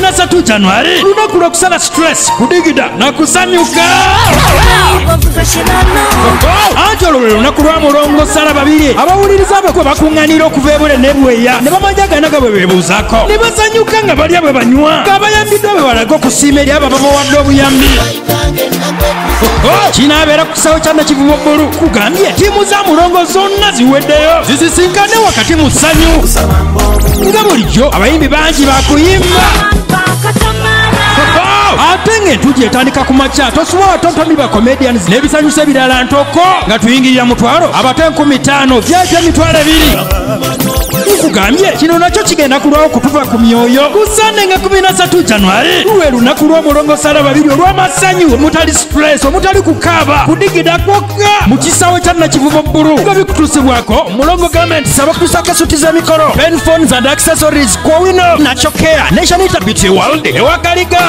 13 January lunaku lwakusala stress, kudigida na kusanyuka. Anti olwo lwe lunaku lwa Mulongo Sara Babirye. Abawuliriza abakwe bakuŋŋaanira okuva ebule n'ebweya ne bamanya ganaga bwe beebuuzaako ne basanyuka nga balya bwe banywa ng'abayambiddwa bwe balaga okusiima eri abo ababawadde obuyambi. Kinaabeera ku kisaawe kya Nakivubo Bbulu. Kugambye ttiimu za Mulongo zonna ziweddeyo zisisinkane wakati mu ssanyu nga bulijjo abayimbi bangi bakuyimba. Ate ng'entugi etandika ku makya, tosobola tontomi ba comedians n'ebisanyusa ebirala ntoko nga tuyingirira mutwalo abate 5000 vyapya 20,000. Nkugambye kino nakyo kigenda kulwawo kutuva ku myoyo. Ku Sande nga 13 January lwe lunaku lw'Omulongo Sara Babirye olw'amasanyu omutali stress, omutali kukaaba, kudigida kwokka mu kisaawe kya Nakivubo Bbulu nga bikutuusibwako Mulongo Garments abakutuusako essuti z'emikolo, pen, phones and accessories, Kowino, Natural Care, Nation Beauty World, Ewakaliga.